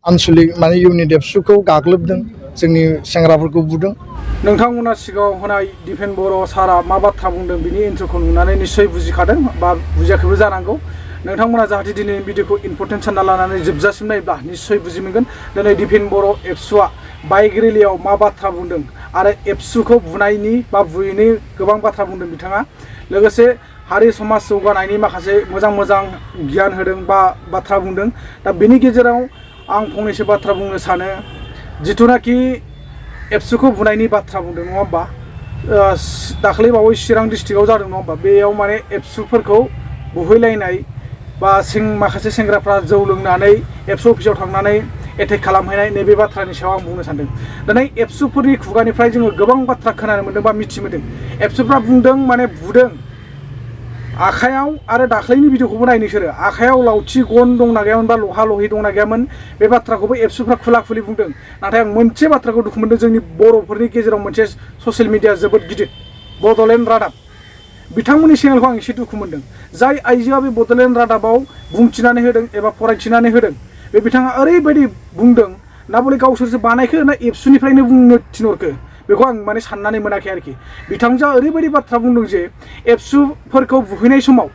आनसलिक माने इउनिट एबसुखौ गाग्लोबदों जोंनि सेंग्राफोरखौ बुदों। नोंथांमोना सिगाङाव होनाय दिपेन बर' सारा मा बाथ्रा बुंदों बिनि इन्ट्र'खौ नुनानै निश्चय बुजिखादों बा बुजियाखैबो जानांगौ। नोंथांमोना जाहाथे दिनै भिडिअखौ इम्परटेन्ट सानना लानानै जोबजासिम नायब्ला निश्चय बुजि मोनगोन दिनै दिपेन बर' एबसुआ बाइक रेलियाव मा बाथ्रा बुंदों आरो एबसुखौ बुनायनि बा बुयैनि गोबां बाथ्रा बुंदों बिथाङा। लोगोसे हारि समाज जौगानायनि माखासे मोजां गियान होदों बा बाथ्रा बुंदों। दा बेनि गेजेराव आं फंनैसो बाथ्रा बुंनो सानो जिथुनाखि एबसुखौ बुनायनि बाथ्रा बुंदों नङा होमबा दाख्लै बावै चिरां डिस्ट्रिक्टआव जादों नङा होमबा बेयाव माने एबसुफोरखौ बुहैलायनाय बा माखासे सेंग्राफ्रा जौ लोंनानै एबसु अफिसाव थांनानै एटेक खालामहैनाय नैबे बाथ्रानि सायाव आं बुंनो सानदों। दिनै एबसुफोरनि खुगानिफ्राय जोङो गोबां बाथ्रा खोनानो मोन्दों बा मिथि मोन्दों। एबसुफ्रा बुंदों माने बुदों आखायाव आरो दाख्लैनि भिडिअखौबो नाय नोंसोरो आखायाव लावथि गन दंना गैयामोन बा लहा लहि दंना गैयामोन बे बाथ्राखौबो एबसुफ्रा खुला खुलि बुंदों। नाथाय आं मोनसे बाथ्राखौ दुखु मोन्दों जोंनि बर'फोरनि गेजेराव मोनसे ससियेल मिडिया जोबोद गिदिर बड'लेण्ड रादाब बिथांमोननि चेनेलखौ आं एसे दुखु मोन्दों। जाय आइजोआ बे बड'लेण्ड रादाबाव बुंथिनानै होदों एबा फरायथिनानै होदों बे बिथाङा ओरैबायदि बुंदों ना बले गावसोरसो बानायखो ना एबसुनिफ्रायनो बुंनो थिनहरखो बेखौ आं माने साननानै मोनाखै आरोखि। बिथांजोआ ओरैबायदि बाथ्रा बुंदों जे एबसुफोरखौ बुहैनाय समाव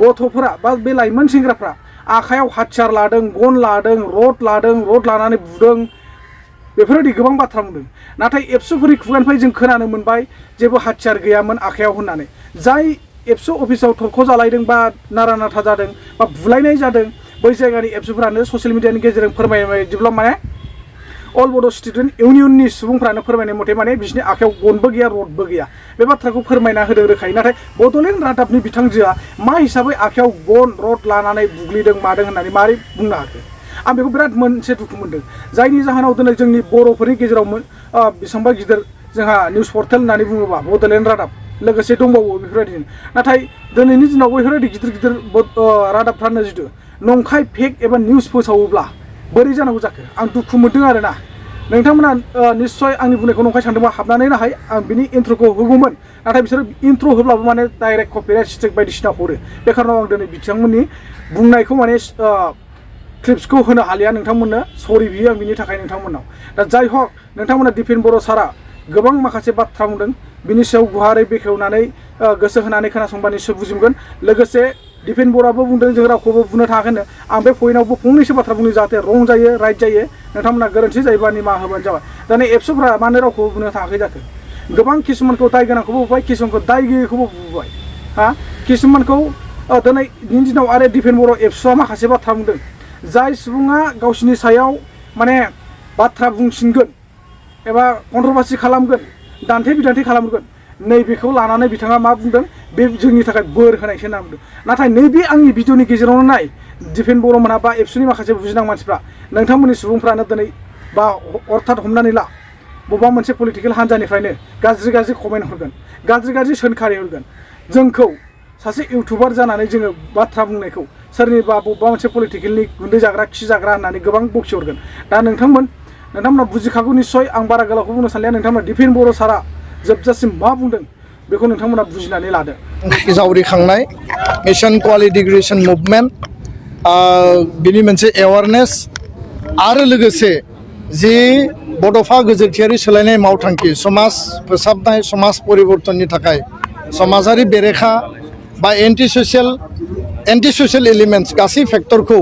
गथ'फोरा बा बे लाइमोन सेंग्राफ्रा आखायाव हाथियार लादों गन लादों रड लानानै बुदों बेफोरबायदि गोबां बाथ्रा बुंदों। नाथाय एबसुफोरनि खुगानिफ्राय जों खोनानो मोनबाय जेबो हाथियार गैयामोन आखायाव होननानै। जाय एबसु अफिसाव थरख' जालायदों बा नारा नाथा जादों बा बुलायनाय जादों बै जायगानि एबसुफ्रानो ससियेल मिडियानि गेजेरजों फोरमायनाय बायदिब्ला माने अल बड' स्टुडेन्ट इउनियननि सुबुंफ्रानो फोरमायनाय मथे माने बिसोरनि आखायाव गनबो गैया रडबो गैया बे बाथ्राखौ फोरमायना होदों रोखायै। नाथाय बड'लेण्ड रादाबनि बिथांजोआ मा हिसाबै आखायाव गन रड लानानै बुग्लिदों मादों होननानै मारै बुंनो हाखो आं बेखौ बिराद मोनसे दुखु मोनदों। जायनि जाहोनाव दिनै जोंनि बर'फोरनि गेजेराव बेसेबांबा गिदिर जोंहा निउस पर्टेल होननानै बुङोबा बड'लेण्ड रादाब लोगोसे दंबावो बेफोरबायदिनो। नाथाय दिनैनि दिनाव बेफोरबायदि गिदिर रादाबफ्रानो जुदि नंखाय फेक एबा निउस फोसावोब्ला बोरै जानांगौ जाखो आं दुखु मोनदों आरोना। नोंथांमोना निश्चय आंनि बुंनायखौ नंखाय सानदोंबा हाबनानै नाहाय आं बिनि इन्ट्र'खौ होगौमोन नाथाय बिसोर इन्ट्र' होब्लाबो माने डाइरेक्ट कपिराइट स्ट्राइक बायदिसिना हरो। बे खारनाव आं दिनै बिथांमोननि बुंनायखौ माने क्लिप्सखौ होनो हालिया नोंथांमोननो सरि बियो आं बिनि थाखाय नोंथांमोननाव। दा जाय हक नोंथांमोना दिपेन बर' सारा गोबां माखासे बाथ्रा बुंदों बिनि सायाव गुवारै बेखेवनानै गोसो होनानै खोनासंबा निश्चय बुजि मोनगोन। लोगोसे दिपेन बर'आबो बुंदों जों रावखौबो बुंनो थाङाखैनो आं बे पइन्टआवबो फंनैसो बाथ्रा बुंनो जाहाथे रं जायो राइट जायो नोंथांमोना गोरोन्थि जायोबा निमाहा होबानो जाबाय। दानि एबसुफ्रा मानो रावखौबो बुंनो थाङाखै जाखो गोबां किसुमानखौ दाय गोनांखौबो बुबाय किसुमानखौ दाय गैयैखौबो बुबाय किसुमानखौ दिनैनि दिनाव आरो दिपेन बर' एबसुआ माखासे बाथ्रा बुंदों जाय सुबुङा गावसिनि सायाव माने बाथ्रा बुंसिनगोन एबा कन्ट्रभार्सि खालामगोन दान्थे बिदान्थे खालामगोन नैबेखौ लानानै बिथाङा मा बुंदों बे जोंनि थाखाय बोर होनायसो होनना बुंदों। नाथाय नैबे आंनि भिडिअनि गेजेरावनो नाय दिपेन बर' मोनहा बा एबसुनि माखासे बुजिनां मानसिफ्रा नोंथांमोननि सुबुंफ्रानो दिनै बा अर्थात हमनानै ला बबेबा मोनसे पलिटिकेल हान्जानिफ्रायनो गाज्रि कमेन्ट हरगोन गाज्रि सोंखारि हरगोन जोंखौ सासे इउटुबार जानानै जोङो बाथ्रा बुंनायखौ सोरनिबा बबेबा मोनसे पलिटिकेलनि गुन्दै जाग्रा खि जाग्रा होननानै गोबां बखि हरगोन। दा नोंथांमोना बुजिखागौ निश्चय आं बारा गोलावखौ बुंनो सानलिया नोंथांमोना दिपेन बर' सारा जोबजासिम मा बुंदों बेखौ नोंथांमोना बुजिनानै लादो। जावरिखांनाय मिशन क्वालिटिग्रेशन मुभमेन्ट बिनि मोनसे एवारनेस आरो लोगोसे जि बड'फा गोजोरथियारि सोलायनाय मावथांखि समाज फोसाबनाय समाज परिबर्तननि थाखाय समाजारि बेरेखा बा एन्टि ससियेल एलिमेन्ट्स गासै फेक्टरखौ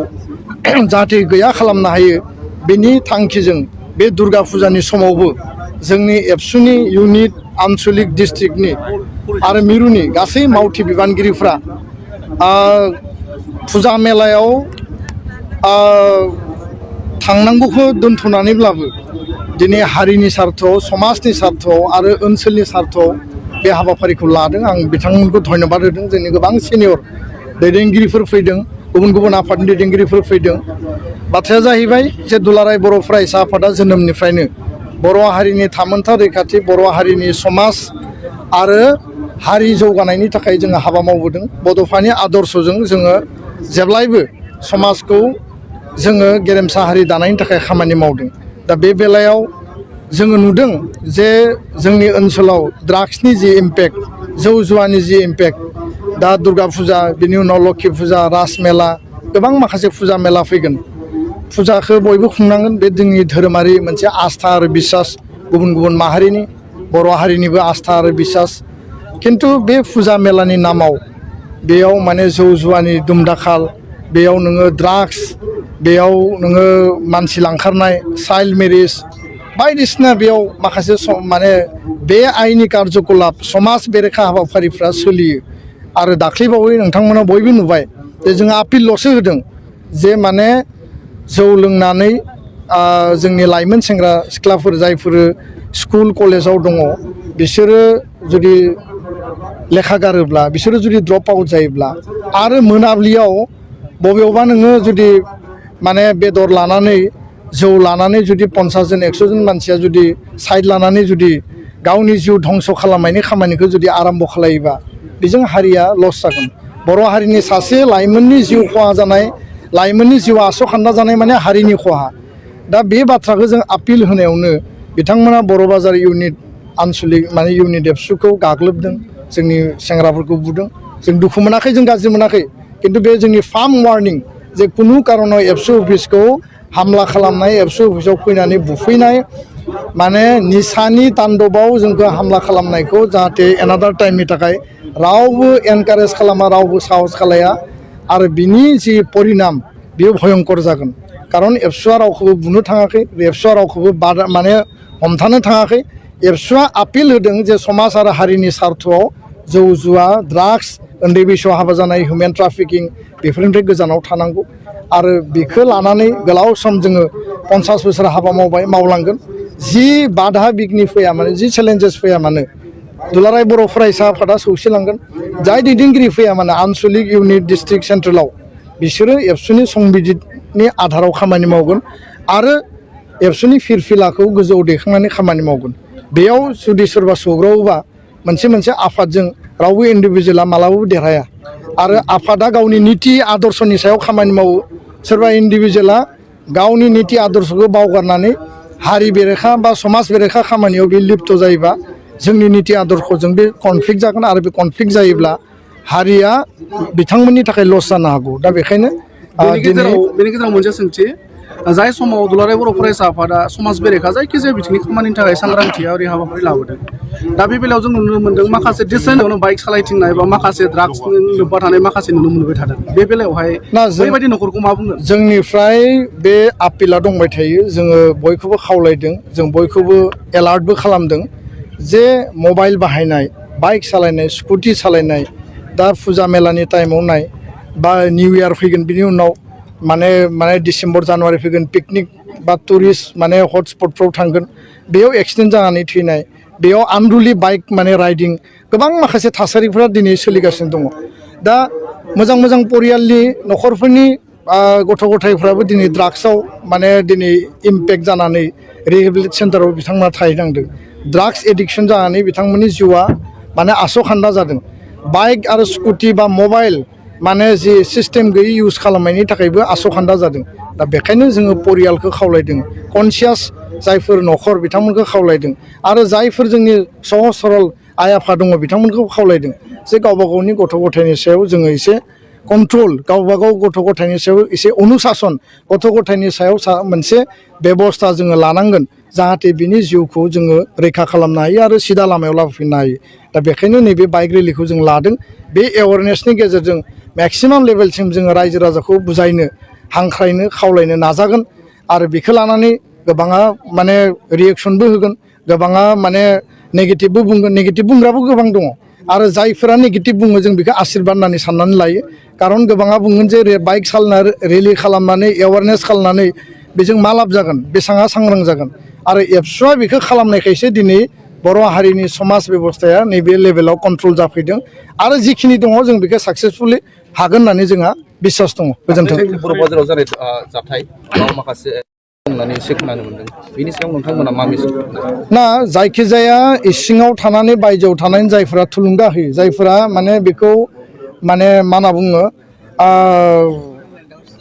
जाहाथे गैया खालामनो हायो बेनि थांखिजों बे दुर्गा फुजानि समावबो जोंनि एबसुनि इउनिट आनसलिक डिस्ट्रिक्टनि आरो मिरुनि गासै मावथि बिबानगिरिफ्रा फुजा मेलायाव थांनांगौखौ दोनथ'नानैब्लाबो दिनै हारिनि सार्थआव समाजनि सार्थआव आरो ओनसोलनि सार्थआव बे हाबाफारिखौ लादों। आं बिथांमोनखौ धन्यबाद होदों। जोंनि गोबां सिनियर दैदेनगिरिफोर फैदों गुबुन आफादनि दैदेनगिरिफोर फैदों। बाथ्राया जाहैबाय जे दुलाराय बर' फरायसा आफादा जोनोमनिफ्रायनो बर' हारिनि थामोनथा रैखाथि बर' हारिनि समाज आरो हारि जौगानायनि थाखाय जोङो हाबा मावबोदों। बड'फानि आदर्शजों जोङो जेब्लायबो समाजखौ जोङो गेरेमसा हारि दानायनि थाखाय खामानि मावदों। दा बे बेलायाव जोङो नुदों जे जोंनि ओनसोलाव ड्राग्सनि जि इम्पेक्ट जौ जुवानि जि इम्पेक्ट दा दुर्गा फुजा बिनि उनाव लक्षि फुजा राज मेला गोबां माखासे फुजा मेला फैगोन। फुजाखौ बयबो खुंनांगोन बे जोंनि धोरोमारि मोनसे आस्था आरो बिसास गुबुन गुबुन माहारिनि बर' हारिनिबो आस्था आरो बिसास खिन्थु बे फुजा मेलानि नामाव बेयाव माने जौ जुवानि दुमदाखाल बेयाव नोङो ड्राग्स बेयाव नोङो मानसि लांखारनाय चाइल्ड मेरिज बायदिसिना बेयाव माखासे माने बे आयेननि कार्यकलाप समाज बेरेखा हाबाफारिफ्रा सोलियो आरो दाख्लैबावै नोंथांमोना बयबो नुबाय जे जोङो आपिलल'सो होदों जे माने जौ लोंनानै जोंनि लाइमोन सेंग्रा सिख्लाफोर जायफोर स्कुल कलेजाव दङ बिसोरो जुदि लेखा गारोब्ला बिसोरो जुदि ड्रप आउट जायोब्ला आरो मोनाब्लियाव बबेयावबा नोङो जुदि माने बेदर लानानै जौ लानानै जुदि 50 जन 100 जन मानसिया जुदि साइड लानानै जुदि गावनि जिउ धंस खालामनायनि खामानिखौ जुदि आरम्भ खालायोबा बेजों हारिया लस जागोन बर' हारिनि सासे लाइमोननि जिउ खहा जानाय लाइमोननि जिउआ आसखान्दा जानाय माने हारिनि खहा दा बे बाथ्राखौ जों आपिल होनायावनो बिथांमोना बर' बाजार इउनिट आनसलिक माने इउनिट एबसुखौ गाग्लोबदों जोंनि सेंग्राफोरखौ बुदों जों दुखु मोनाखै जों गाज्रि मोनाखै खिन्थु बे जोंनि फार्म वार्निं जे कुनु कारनाव एबसु अफिसखौ हामला खालामनाय एबसु अफिसाव फैनानै बुफैनाय माने निसानि तान्दबाव जोंखौ हामला खालामनायखौ जाहाथे एनादार टाइमनि थाखाय रावबो एनकारेज खालामा रावबो साहस खालाया आरो बिनि जि परिनाम बेयो भयंकर जागोन कारन एबसुआ रावखौबो बुनो थाङाखै एबसुआ रावखौबो माने हमथानो थाङाखै एबसुआ आपिल होदों जे समाज आरो हारिनि सार्थआव जौ जुवा ड्राग्स उन्दै बैसोआव हाबा जानाय हिउमेन ट्राफिकिं बेफोरनिफ्राय गोजानाव थानांगौ आरो बेखौ लानानै गोलाव सम जोङो 50 बोसोर हाबा मावबाय मावलांगोन जि बाधा बिघ्नि फैया माने जि चेलेन्जेस फैया मानो दुलाराय बर' फरायसा आफादा सौसिलांगोन जाय दैदेनगिरि फैया मानो आनसलिक इउनिट डिस्ट्रिक्ट सेन्ट्रेलाव बिसोरो एबसुनि संबिजितनि आधाराव खामानि मावगोन आरो एबसुनि फिरफिलाखौ गोजौआव दैखांनानै खामानि मावगोन बेयाव जुदि सोरबा सौग्रावोबा मोनसे आफादजों रावबो इन्डिभिजुवेला मालाबाबो देरहाया आरो आफादा गावनि नीति आदर्शनि सायाव खामानि मावो सोरबा इन्डिभिजुवेला गावनि नीति आदर्शखौ बावगारनानै हारि बेरेखा बा समाज बेरेखा खामानियाव बे लिप्त जायोबा जोंनि नीति आदर्शजों बे कनफ्लिक्ट जागोन आरो बे कनफ्लिक्ट जायोब्ला हारिया बिथांमोननि थाखाय लस जानो हागौ दा बेखायनो बेनि गेजेराव मोनसे सोंथि जाय समाव दुलाराय बर' फरायसा आफादा समाज बेरेखा जायखिजाया बिथिंनि खामानिनि थाखाय सांग्रांथिया ओरै हाबाफारि लाबोदों दा बे बेलायाव जों नुनो मोन्दों माखासे डिसेन्टआवनो बाइक सालायथिंनाय बा माखासे ड्राग्सजों लोब्बा थानाय माखासे नुनो मोनबाय थादों बे बेलायावहाय बेबायदि न'खरखौ मा बुंगोन जोंनिफ्राय बे आपिला दंबाय थायो जोङो बयखौबो खावलायदों जों बयखौबो एलार्टबो खालामदों जे मबाइल बाहायनाय बाइक सालायनाय स्कुटि सालायनाय दा फुजा मेलानि टाइमाव नाय बा निउ इयार फैगोन बिनि उनाव माने डिसेम्बर जानुवारि फैगोन पिकनिक बा टुरिस्ट माने हटस्पटफ्राव थांगोन बेयाव एक्सिडेन्ट जानानै थैनाय बेयाव आनरुलि बाइक माने राइडिं गोबां माखासे थासारिफोरा दिनै सोलिगासिनो दङ दा मोजां परियालनि न'खरफोरनि गथ' गथायफ्राबो दिनै ड्राग्सआव माने दिनै इम्पेक्ट जानानै रिहेबिलिट सेन्टाराव बिथांमोना थाहैनांदों ड्राग्स एडिक्सन जानानै बिथांमोननि जिउआ माने आसखान्दा जादों बाइक आरो स्कुटि बा मबाइल माने जि सिस्टेम गैयै इउज खालामनायनि थाखायबो आसखान्दा जादों दा बेखायनो जोङो परियालखौ खावलायदों कनसियास जायफोर न'खर बिथांमोनखौ खावलायदों आरो जायफोर जोंनि सहज सरल आइ आफा दङ बिथांमोनखौ खावलायदों जे गावबा गावनि गथ' गथायनि सायाव जोङो एसे कन्ट्रल गावबा गाव गथ' गथायनि सायाव एसे अनुशासन गथ' गथायनि सायाव मोनसे बेबस्था जोङो लानांगोन जाहाथे बिनि जिउखौ जोङो रैखा खालामनो हायो आरो सिदा लामायाव लाबोफिननो हायो दा बेखायनो नैबे बाइक रेलिखौ जों लादों बे एवारनेसनि गेजेरजों मेक्सिमाम लेभेलसिम जोङो रायजो राजाखौ बुजायनो हांख्रायनो खावलायनो नाजागोन आरो बेखौ लानानै गोबाङा माने रिएक्सनबो होगोन गोबाङा माने नेगेटिभबो बुंगोन नेगेटिभ बुंग्राबो गोबां दङ आरो जायफोरा नेगेटिभ बुङो जों बेखौ आशीर्बाद होननानै साननानै लायो कारन गोबाङा बुंगोन जे बाइक सालायना रेलि खालामनानै एवारनेस खालामनानै बेजों मा लाब जागोन बेसेबां सांग्रां जागोन आरो एबसुआ बेखौ खालामनायखायसो दिनै बर' हारिनि समाज बेबस्थाया नैबे लेभेलाव कन्ट्रल जाफैदों आरो जिखिनि दङ जों बेखौ साक्सेसफुलि हागोन होननानै जोंहा बिसास दङ गोजोन्थों बर' बाजाराव जानाय जाथाय माखासे बुंनानै एसे खोनानो मोन्दों बेनि सायाव नोंथांमोना मा मिथियो ना जायखिजाया इसिङाव थानानै बायजोआव थानानै जायफोरा थुलुंगा होयो जायफोरा माने बेखौ माने मा होनना बुङो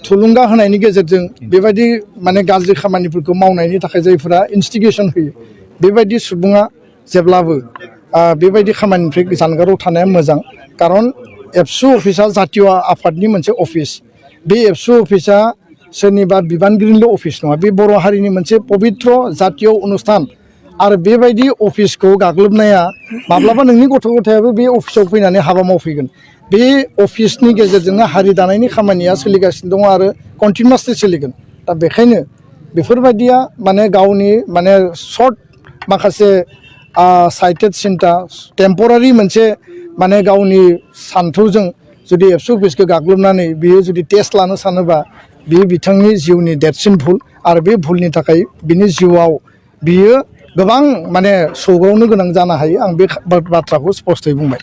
थुलुंगा होनायनि गेजेरजों बेबायदि माने गाज्रि खामानिफोरखौ मावनायनि थाखाय जायफोरा इन्स्टिगेसन होयो बेबायदि सुबुङा जेब्लाबो बेबायदि खामानिनिफ्राय जानगाराव थानाया मोजां कारन एबसु अफिसा जातीय आफादनि मोनसे अफिस बे एबसु अफिसा सोरनिबा बिबानगिरिनिल' अफिस नङा बे बर' हारिनि मोनसे पबित्र जातीय अनुस्थान आरो बेबायदि अफिसखौ गाग्लोबनाया माब्लाबा नोंनि गथ' गथायाबो बे अफिसाव फैनानै हाबा मावफैगोन बे अफिसनि गेजेरजोंनो हारि दानायनि खामानिया सोलिगासिनो दङ आरो कन्टिनिउसलि सोलिगोन दा बेखायनो बेफोरबायदिया माने गावनि माने सर्ट माखासे साइटेड सिन्था टेम्परारि मोनसे माने गावनि सान्थौजों जुदि एबसु अफिसखौ गाग्लोबनानै बियो जुदि टेस्ट लानो सानोबा बियो बिथांनि जिउनि देरसिन भुल आरो बे भुलनि थाखाय बिनि जिउआव बियो गोबां माने सौग्रावनो गोनां जानो हायो आं बे बाथ्राखौ स्पष्टयै बुंबाय।